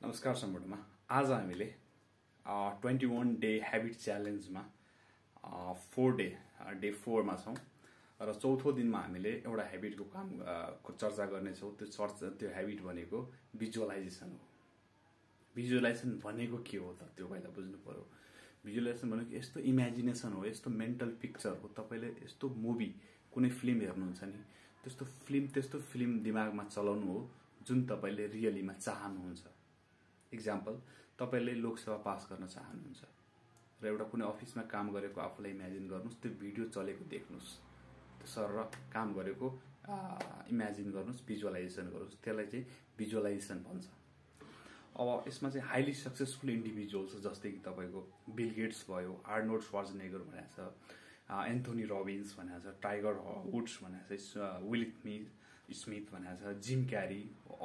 नमस्कार सम्पूर्णमा आज हामीले 21 डे ह्याबिट च्यालेन्जमा 4 डे 4 मा छौं र चौथो दिनमा हामीले एउटा ह्याबिटको काम को चर्चा गर्नेछौं। त्यो ह्याबिट भनेको भिजुअलाइजेसन हो। भिजुअलाइजेसन भनेको के हो त त्यो पहिला बुझ्नु पर्यो। भिजुअलाइजेसन भनेको यस्तो इमेजिनेसन हो, यस्तो मेन्टल पिक्चर हो। तपाईले यस्तो मुभी कुनै फिल्म हेर्नुहुन्छ नि, त्यस्तो फिल्म दिमागमा चलाउनु हो जुन तपाईले रियलीमा चाहनुहुन्छ। एक्जाम्पल, तपाईले लोकसेवा पास गर्न चाहनुहुन्छ र एउटा कुनै अफिसमा काम गरेको आफूलाई इमेजिन गर्नुस्, त्यो भिडियो चलेको देख्नुस्, त्यो सर काम गरेको इमेजिन गर्नुस्, भिजुअलाइजेसन गर्नुस्। त्यसलाई चाहिँ भिजुअलाइजेसन भन्छ। अब यसमा चाहिँ हाइली सक्सेसफुल इन्डिभिजुअल्स जस्तै कि तपाईको बिल गेट्स भयो, आर्नोल्ड श्वार्जनेगर भनेको छ, एन्थोनी रबिन्स भनेको छ, टाइगर वुड्स भनेको छ, विल स्मिथ भनेको छ, जिम क्यारी,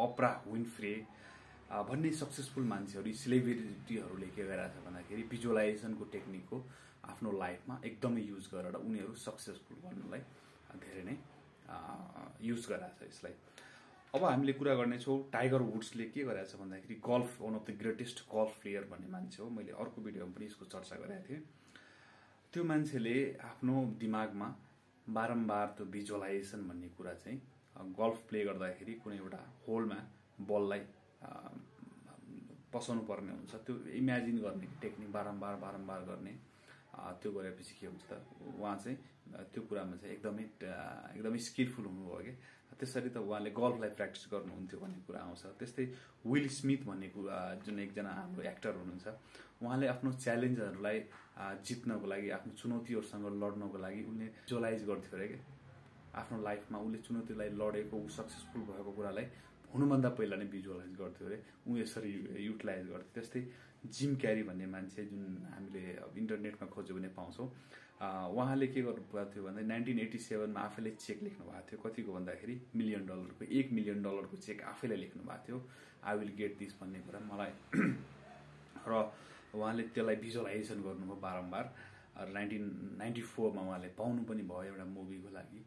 ओप्रा विन्फ्रे भन्ने सक्सेसफुल मान्छेहरु, सेलिब्रिटीहरुले के गरिरहेछ भन्दाखेरि भिजुअलाइजेसनको टेक्निकको आफ्नो लाइफमा एकदमै युज गरेर उनीहरु सक्सेसफुल बन्नलाई धेरै नै युज गरिरहेछ यसलाई। अब हामीले कुरा गर्ने छौं टाइगर वुड्सले के गरिरहेछ भन्दाखेरि golf one of the greatest golf player भन्ने मान्छे हो। मैले अर्को भिडियोमा पनि यसको चर्चा गरेको थिएँ। त्यो मान्छेले आफ्नो दिमागमा बारम्बार त्यो भिजुअलाइजेसन भन्ने कुरा चाहिँ गल्फ प्ले गर्दाखेरि कुनै एउटा होलमा बललाई पसाउनु पर्ने हुन्छ, त्यो इमेजिन गर्ने टेक्निक बारम्बार गर्ने। त्यो गरेपछि के हुन्छ त उहाँ चाहिँ त्यो कुरामा चाहिँ एकदमै स्किलफुल हुनुभयो के। त्यसरी त उहाँले गल्फलाई प्र्याक्टिस गर्नुहुन्थ्यो भन्ने कुरा आउँछ। त्यस्तै विल स्मिथ भन्ने जुन एकजना हाम्रो एक्टर हुनुहुन्छ, उहाँले आफ्नो च्यालेन्जहरूलाई जित्नको लागि, आफ्नो चुनौतीहरूसँग लड्नको लागि उनले भिजुअलाइज गर्थ्यो अरे के। आफ्नो लाइफमा उनले चुनौतीलाई लडेको, सक्सेसफुल भएको कुरालाई हुनुभन्दा पहिला नै भिजुअलाइज गर्थ्यो अरे, उ यसरी युटिलाइज गर्थ्यो। त्यस्तै जिम क्यारी भन्ने मान्छे जुन हामीले इन्टरनेटमा खोज्यो भने पाउँछौँ, उहाँले के गर्नुभएको थियो भन्दा 1987 मा आफैले चेक लेख्नु भएको थियो। कतिको भन्दाखेरि $1 मिलियन को, $1 मिलियन को चेक आफैले लेख्नु भएको थियो, आई विल गेट दिस भन्ने कुरा मलाई। र उहाँले त्यसलाई भिजुअलाइजेसन गर्नुभयो बारम्बार। 1994 मा उहाँले पाउनु पनि भयो एउटा मुभीको लागि।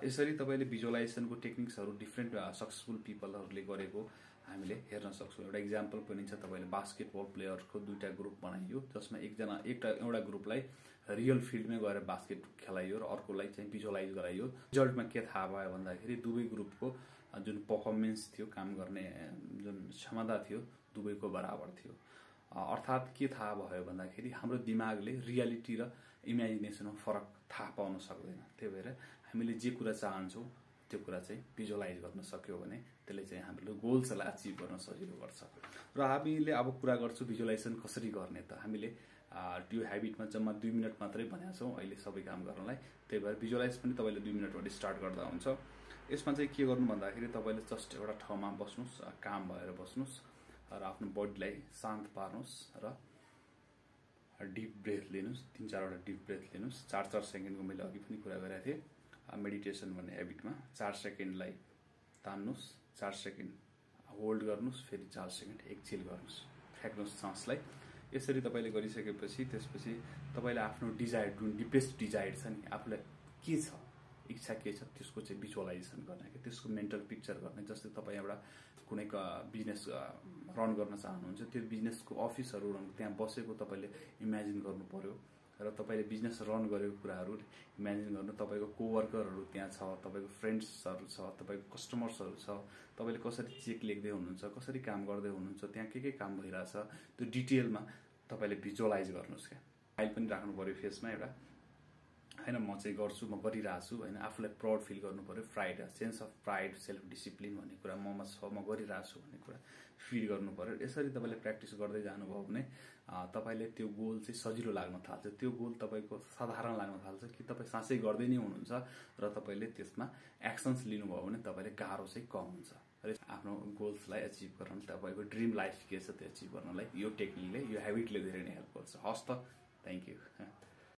यसरी तपाईले भिजुअलाइजेसनको टेक्निक्सहरु डिफरेन्ट सक्सेसफुल पिपलहरुले गरेको हामीले हेर्न सक्छौं। एउटा एक्जाम्पल पनि छ, तपाईले बास्केटबल प्लेयरको दुईटा ग्रुप बनाइयो जसमा एउटा ग्रुपलाई रियल फिल्डमै गएर बास्केट खेलाइयो र अर्कोलाई चाहिँ भिजुअलाइज गराइयो। रिजल्टमा के थाहा भयो भन्दाखेरि दुवै ग्रुपको जुन परफर्मेन्स थियो, काम गर्ने जुन क्षमता थियो, दुवैको बराबर थियो। अर्थात के थाहा भयो भन्दाखेरि हाम्रो दिमागले रियालिटी र इमेजिनेसनमा फरक थाहा पाउन सक्दैन। त्यही भएर हामीले जे कुरा चाहन्छौं त्यो कुरा चाहिँ भिजुअलाइज गर्न सक्यो भने त्यसले चाहिँ हाम्रो गोल्सलाई अचिभ गर्न सजिलो गर्छ। र हामीले अब कुरा गर्छौं भिजुअलाइजेसन कसरी गर्ने त। हामीले त्यो ह्याबिटमा जम्मा 2 मिनेट मात्रै भनेका छौं अहिले सबै काम गर्नलाई। त्यही भएर भिजुअलाइज पनि तपाईले 2 मिनेटबाट स्टार्ट गर्दा हुन्छ। यसमा चाहिँ के गर्नु भन्दाखेरि तपाईले जस्ट एउटा ठाउँमा बस्नुस्, काम भएर बस्नुस् र आफ्नो बडीलाई शान्त पार्नुस् र डीप ब्रेथ लिनुस्। 3-4 वटा डीप ब्रेथ लिनुस्। 4-4 सेकेन्डको मैले अघि पनि कुरा गरेको थिएँ मेडिटेसन भन्ने ह्याबिटमा। 4 सेकेन्डलाई तान्नुस्, 4 सेकेन्ड होल्ड गर्नुस्, फेरि 4 सेकेन्ड एक्सेल गर्नुस्, फ्याक्नुस् सासलाई। यसरी तपाईले गरिसकेपछि त्यसपछि तपाईले आफ्नो डिजायर, जुन डिपेस्ट डिजायर छ नि, आफुलाई के छ, इच्छा के छ, त्यसको चाहिँ भिजुअलाइजेसन गर्ने के, त्यसको मेन्टल पिक्चर गर्ने। जस्तै तपाई एउटा कुनै बिजनेस रन गर्न चाहनुहुन्छ, त्यो बिजनेसको अफिसहरु त्यहाँ बसेको तपाईले इमेजिन गर्नु पर्यो र तपाईले बिजनेस रन गरेको कुराहरु इमेजिन गर्नु। तपाईको कोवर्करहरु त्यहाँ छ, तपाईको फ्रेन्ड्सहरु छ, तपाईको कस्टमर्सहरु छ, तपाईले कसरी चेक लेख्दै हुनुहुन्छ, कसरी काम गर्दै हुनुहुन्छ, त्यहाँ के काम भइराछ, त्यो डिटेलमा तपाईले भिजुअलाइज गर्नुस् के। फाइल पनि राख्नु पर्यो फेसमा एउटा, हैन म चाहिँ गर्छु, म गरिराछु, हैन आफुलाई प्राउड फिल गर्नु पर्यो। Pride, sense of pride, self discipline भन्ने कुरा ममा छ, म गरिराछु भन्ने कुरा फिल गर्नु पर्यो। यसरी तपाईले प्र्याक्टिस गर्दै जानुभयो भने तपाईले त्यो गोल चाहिँ सजिलो लाग्न थाल्छ। त्यो गोल तपाईको साधारण लाग्न थाल्छ कि तपाई साँच्चै गर्दै नै हुनुहुन्छ र तपाईले त्यसमा एक्सन्स लिनुभयो भने तपाईले गाह्रो चाहिँ कम हुन्छ। र आफ्नो गोल्सलाई अचिभ गर्न, तपाईको ड्रीम लाइफ के छ त्यो अचिभ गर्नलाई यो टेक्निकले, यो ह्याबिटले धेरै नै हेल्प गर्छ। हस् त, थ्यांक यू।